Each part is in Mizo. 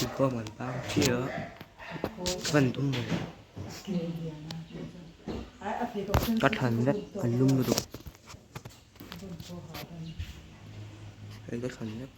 Inkhawm an bang chiah a van dum mai ka thlan vek an lum lutuk hei ka thlan vek.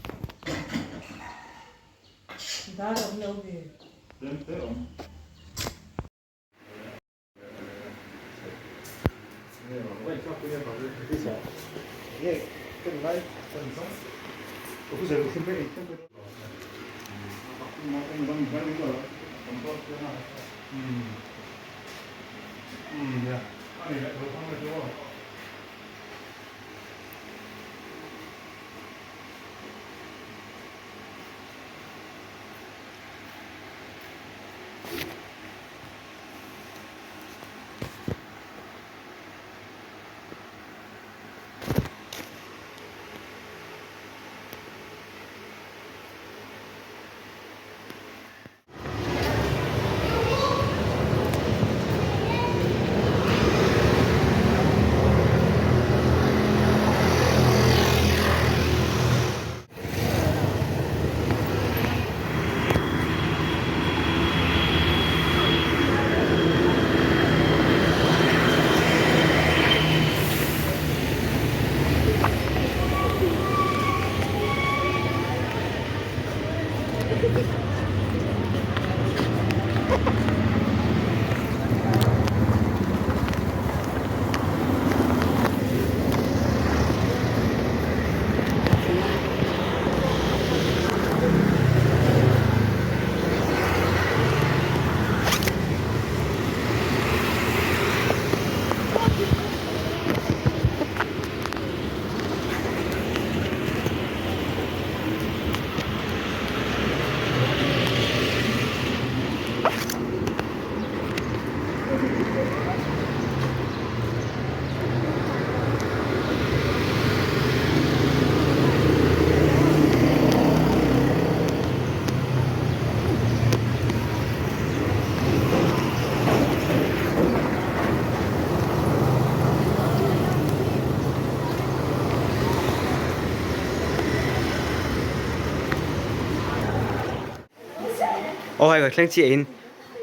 Aw hei kan thleng chiah in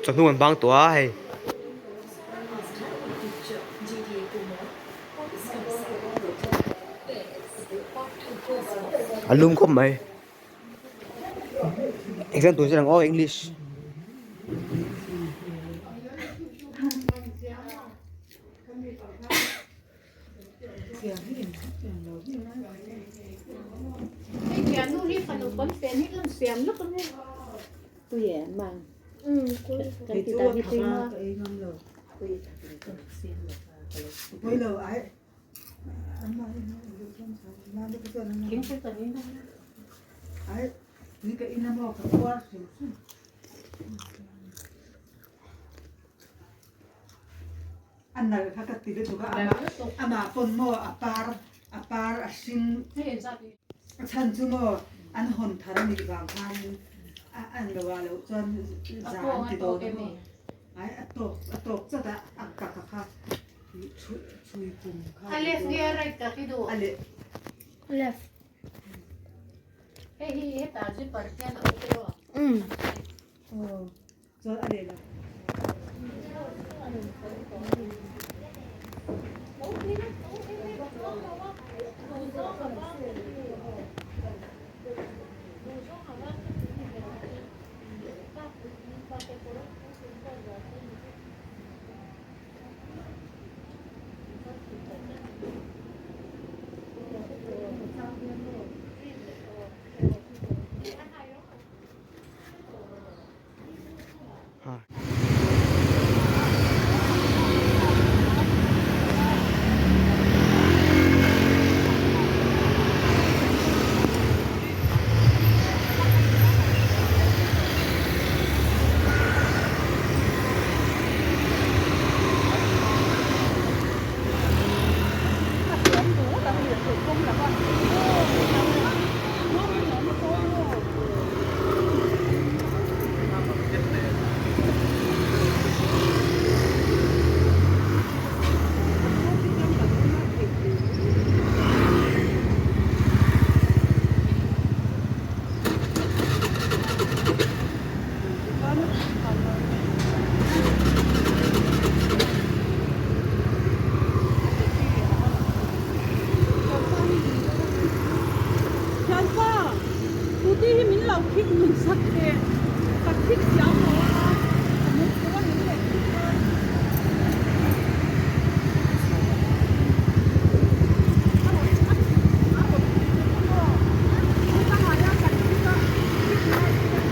chawhnu an bang tawh a hei. A lum khawp mai exam tur chu aw english. A nal kha ka ti lutuk a, amah pawn maw a par a par a hring a chhan chu maw an hawn thar a nih vang khanin a an lo ah loh chuan za an ti dawn a maw ai a tawk a tawk chat a a kaka kha chhui chhui kum kha A left nge a right tak i duh? A leh Left. Hei hi hetah zipper hian a awm tawh a. Umm. Aw chuan a leh lo. Thianpa, scooty hi min lo khik nun sak teh, ka khik thiam lo a, ka hmuh tur a min leh khik a. A rawn a rawn khik chu maw, chutangah hian kan khik a, khik lai hian.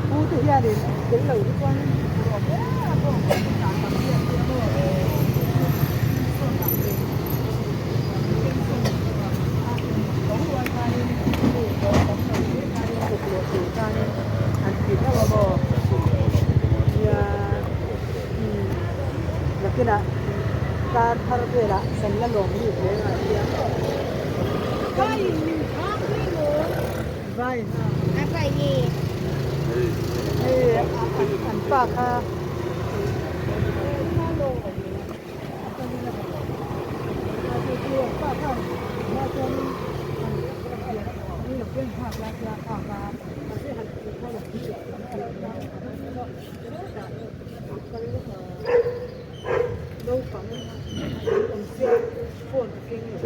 Pu te hianin tel lo hi chuan nuam em a bawng dan tam hi a nia maw sawn ang leh pension tho rual khanin nu pawh tam lo hle khanin kut leh tur khanin an ti hlauh a maw nia umm nakinah kar thar velah kan la lawm lut hle ang tia Vai hei an pa kha naupang awm sia phone ka keng lo.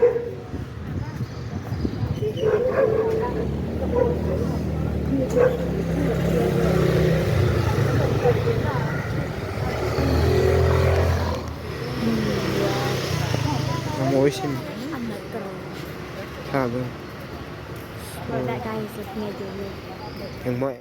A mawi sin tha ber engmah